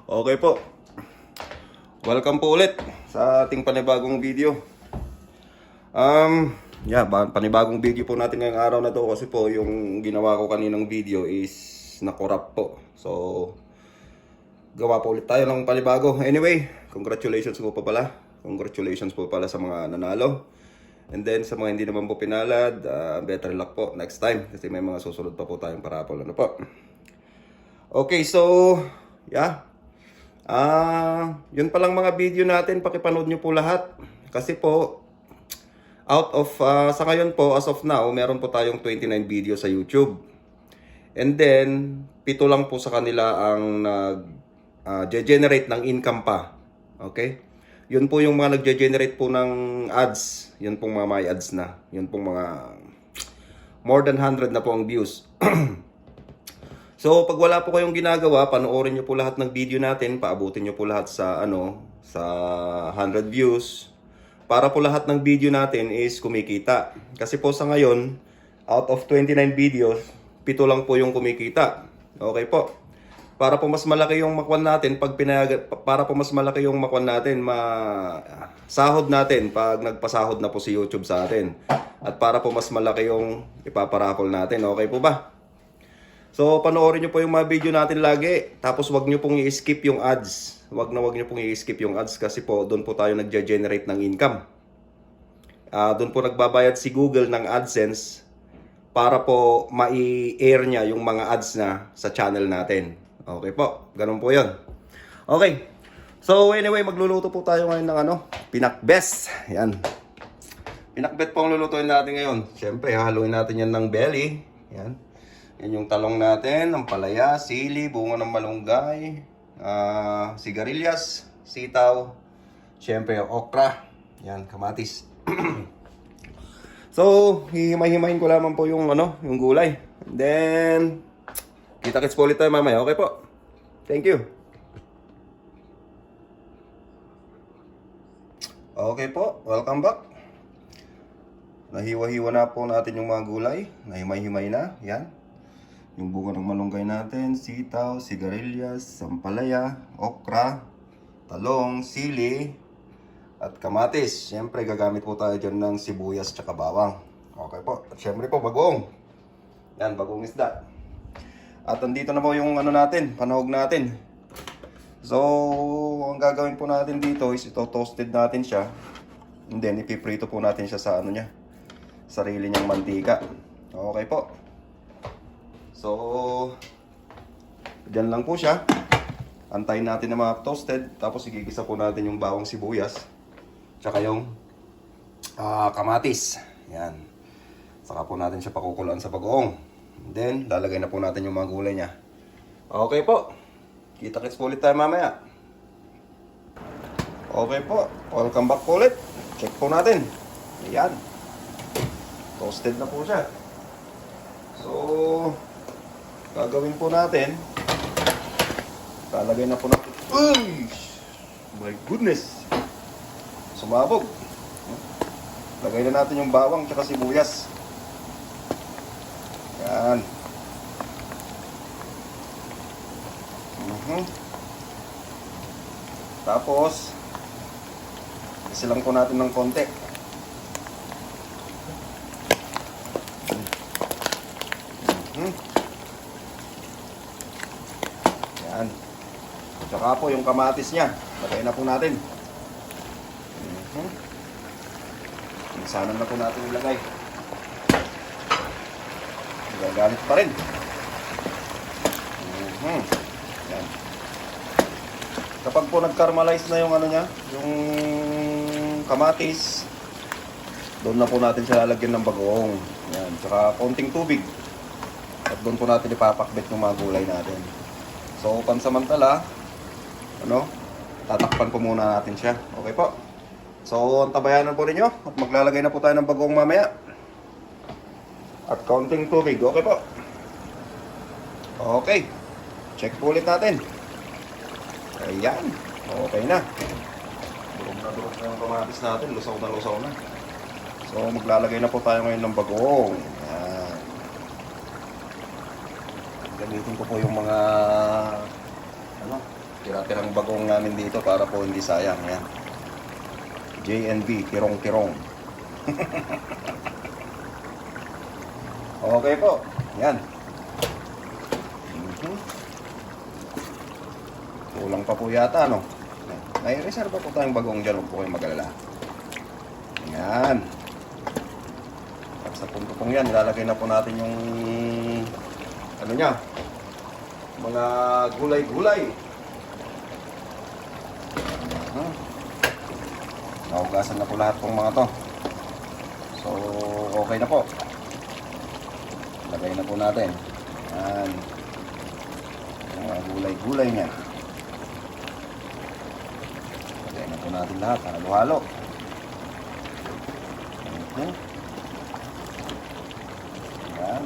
Okay po. Welcome po ulit sa ating panibagong video. Panibagong video po natin ngayong araw na to kasi po yung ginawa ko kaninang video is nakorap po. So, gawa po ulit tayo ng panibago. Anyway, congratulations po pala. Congratulations po pala sa mga nanalo. And then sa mga hindi naman po pinalad, better luck po next time kasi may mga susunod pa po tayong parapol. Ano po? Okay, so, yeah. Yun palang mga video natin, pakipanood nyo po lahat. Kasi po, sa ngayon po, as of now, meron po tayong 29 video sa YouTube. And then, 7 lang po sa kanila ang nag-generate ng income pa. Okay? Yun po yung mga nag-generate po ng ads. Yun pong mga may ads na. Yun pong mga more than 100 na po ang views. So, pag wala po kayong ginagawa, panoorin nyo po lahat ng video natin, paabutin nyo po lahat sa, sa 100 views. Para po lahat ng video natin is kumikita. Kasi po sa ngayon, out of 29 videos, 7 lang po yung kumikita. Okay po. Para po mas malaki yung makuha natin, sahod natin pag nagpasahod na po si YouTube sa atin. At para po mas malaki yung ipaparapol natin. Okay po ba? So, panoorin nyo po yung mga video natin lagi. Tapos, wag nyo pong i-skip yung ads. Wag nyo pong i-skip yung ads kasi po, doon po tayo nag-generate ng income. Doon po nagbabayad si Google ng AdSense para po mai-air niya yung mga ads na sa channel natin. Okay po, ganun po yun. Okay. So, anyway, magluluto po tayo ngayon ng pinakbet. Yan. Pinakbet po ang lulutuin natin ngayon. Siyempre, haluin natin yan ng belly. Yan. Yan yung talong natin, ang palaya, sili, bunga ng malunggay, sigarilyas, sitaw, syempre okra, yan, kamatis. So, hihimay-himayin ko lamang po yung yung gulay. And then, kita-kits po ulit tayo mamaya. Okay po. Thank you. Okay po, welcome back. Nahiwa-hiwa na po natin yung mga gulay. Nahimay-himay na, yan. Yung bunga ng malunggay natin, sitaw, sigarilyas, sampalaya, okra, talong, sili, at kamatis. Siyempre, gagamit po tayo dyan ng sibuyas tsaka bawang. Okay po. At siyempre po, bagoong. Yan, bagoong isda. At andito na po yung natin, panahog natin. So, ang gagawin po natin dito is ito-toasted natin siya. And then, ipiprito po natin siya sa sarili niyang mantika. Okay po. So, dyan lang po siya. Antayin natin na mga toasted. Tapos igigisa po natin yung bawang sibuyas. Tsaka yung kamatis. Yan. Saka po natin siya pakukuluan sa bagoong. Then, lalagay na po natin yung mga gulay niya. Okay po. Kita-kits po ulit tayo mamaya. Okay po. Welcome back po ulit. Check po natin. Ayan. Toasted na po siya. So, gagawin po natin, lalagay na po natin. Uy! My goodness! Sumabog. Lagay na natin yung bawang at sibuyas. Yan. Tapos, isilang po natin ng konti. Yan. Tsaka po yung kamatis niya. Lagay na po natin. Sana na po natin ilagay. Gagamit pa rin. Yan. Kapag po nag-caramelize na yung niya, yung kamatis, doon na po natin siya lalagyan ng bagoong. Yan. Tsaka konting tubig. At doon po natin ipapakbet yung mga gulay natin. So, pansamantala, tatakpan po muna natin siya. Okay po. So, antabayanan po ninyo. At maglalagay na po tayo ng bagoong mamaya. At kaunting tubig. Okay po. Okay. Check po ulit natin. Ayan. Okay na. Durog na yung kamatis natin. Lusaw na. So, maglalagay na po tayo ngayon ng bagoong. Ayan. Gamitin ko po yung mga Tira-tirang bagong namin dito para po hindi sayang. Yan. JNB, tirong-tirong. Okay po. Yan. Mhm. Kulang pa po yata, no? May reserve po tayong bagong dyan. Huwag po kayong mag-alala. Yan. At sa punto pong yan, ilalagay na po natin yung ano niya, mga gulay-gulay. Naugasan na po lahat pong mga to. So, okay na po. Lagay na po natin. Yan. Yung mga gulay-gulay niya. Lagay na po natin lahat. Halo-halo. Yan.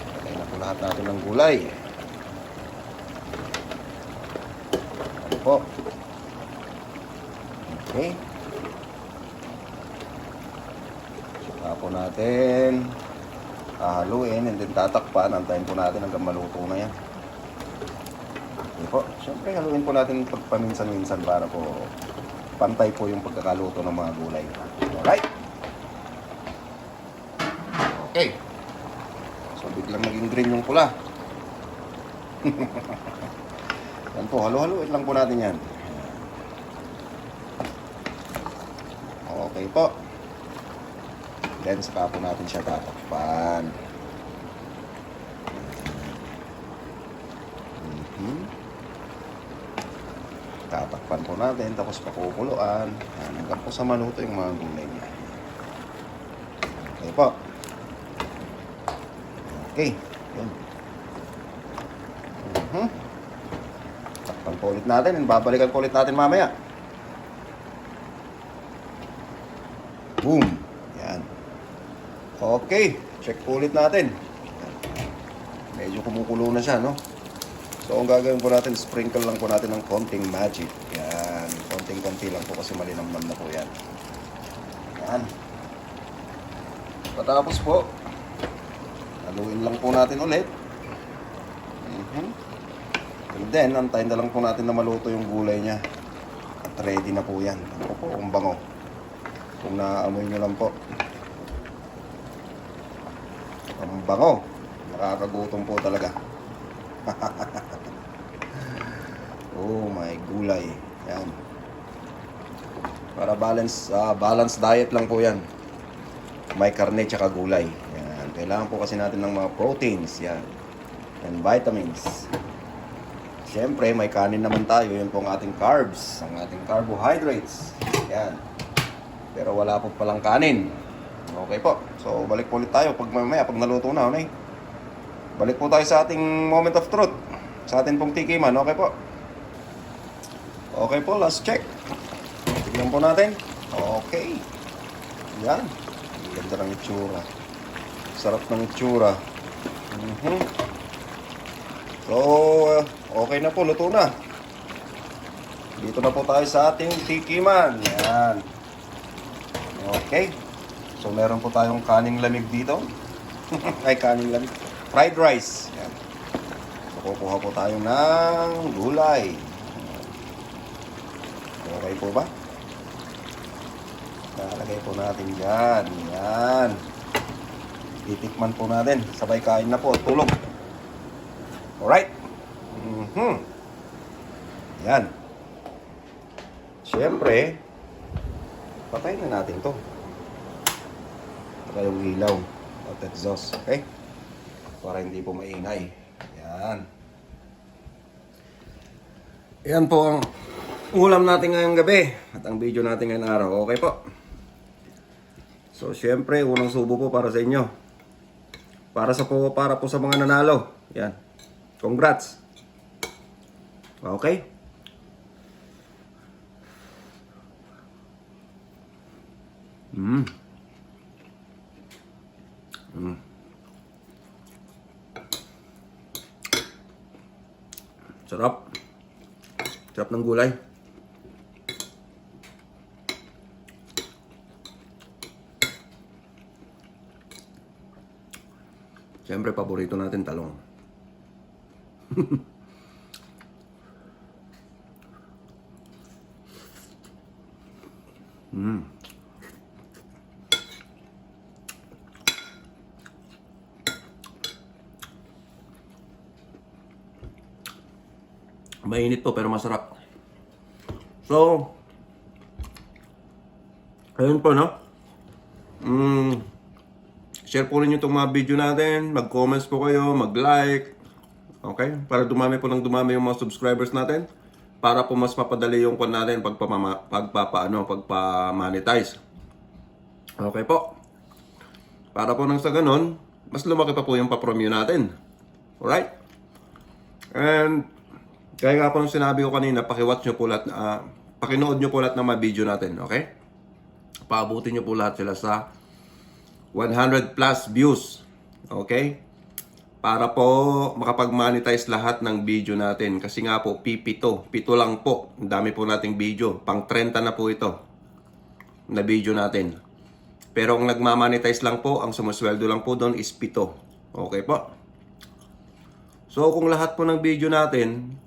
Lagay na po lahat natin ng gulay. Ano po? Okay. Saka po natin haluin and then tatakpan. Antayin po natin hanggang maluto na yan. Okay po. Siyempre haluin po natin paminsan-minsan para po pantay po yung pagkakaluto ng mga gulay. Alright? Okay. So biglang naging green yung pula. Yan po, halo-haloin lang po natin yan. Okay po. Then saka po natin siya tatakpan. Tatakpan po natin, tapos pakukuluan. Yan, hanggang po sa maluto yung mga gulay niya. Okay po. Okay. Yan. Takpan po ulit natin and babalikan po ulit natin mamaya. Boom. Yan. Okay. Check po ulit natin. Medyo kumukulo na siya, no? So, ang gagawin po natin, sprinkle lang po natin ng konting magic. Yan. Konting-konti lang po kasi malinamnam na po yan. Yan. Patapos po, haluin lang po natin ulit. And then, antayin na lang po natin na maluto yung gulay niya. At ready na po yan. Ano po, ang bango. Kung naaamoy nyo lang po. Ang bango. Nakakagutom po talaga. Oh my gulay. Yan. Para balance diet lang po yan. May karne tsaka gulay. Yan. Kailangan po kasi natin ng mga proteins. Yan. And vitamins. Siyempre, may kanin naman tayo. Yan po ang ating carbs. Ang ating carbohydrates. Yan. Pero wala po palang kanin. Okay po. So, balik po ulit tayo pag mamaya, pag naluto na. Okay? Balik po tayo sa ating moment of truth. Sa ating pong tikiman. Okay po. Okay po, last check. Tignan po natin. Okay. Yan. Ang ganda ng itsura. Sarap ng itsura. So, okay na po. Luto na. Dito na po tayo sa ating tikiman. Yan. Okay. So, meron po tayong kaning lamig dito. Ay, kaning lamig. Fried rice. Yan. So, kukuha po tayo ng gulay. Okay po ba? Lalagay po natin dyan. Yan. Titikman po natin. Sabay kain na po at tulog. Alright. Yan. Siyempre, patayin na natin to. Patay yung ilaw at exhaust. Okay? Para hindi po maingay. Yan. Yan po ang ulam natin ngayong gabi at ang video natin ngayong araw. Okay po. So, syempre, unang subo po para sa inyo. Para po sa mga nanalo. Yan. Congrats. Okay? Sarap. Sarap ng gulay. Siyempre, paborito natin talong. Mainit po pero masarap. So, ayun po, no? Share po rin itong mga video natin. Mag-comments po kayo, mag-like. Okay? Para dumami po ng dumami yung mga subscribers natin. Para po mas mapadali yung kwan natin pagpa-monetize. Okay po. Para po nang sa ganun, mas lumaki pa po yung pa-promio natin. Alright? And, kaya nga po nung sinabi ko kanina, pakinood nyo po lahat ng mga video natin, okay? Paabutin nyo po lahat sila sa 100 plus views, okay? Para po makapag-monetize lahat ng video natin. Kasi nga po, pipito lang po. Ang dami po nating video. Pang 30 na po ito na video natin. Pero kung nagmamonetize lang po, ang sumusweldo lang po doon is 7. Okay po? So kung lahat po ng video natin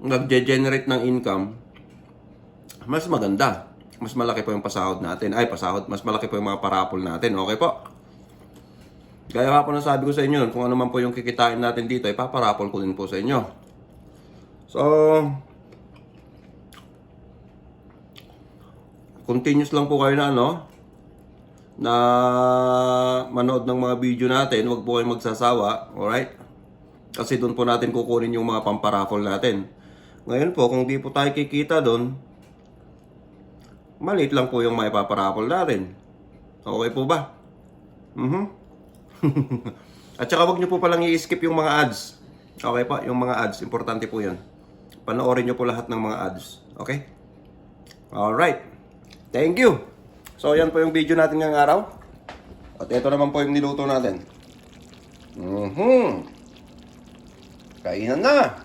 nag-generate ng income, mas maganda. Mas malaki po yung pasahod natin. Mas malaki po yung mga parapol natin. Okay po? Gaya nga po na sabi ko sa inyo, kung ano man po yung kikitain natin dito, paparapol ko din po sa inyo. So, continuous lang po kayo na na manood ng mga video natin. Huwag po kayong magsasawa. Alright? Kasi doon po natin kukunin yung mga pamparapol natin. Ngayon po, kung di po tayo kikita doon, maliit lang po yung may paparapol natin. Okay po ba? At saka wag nyo po palang i-skip yung mga ads. Okay po? Yung mga ads, importante po yun. Panoorin nyo po lahat ng mga ads. Okay? Alright. Thank you. So, yan po yung video natin ngayong araw. At ito naman po yung niluto natin. Kainan na!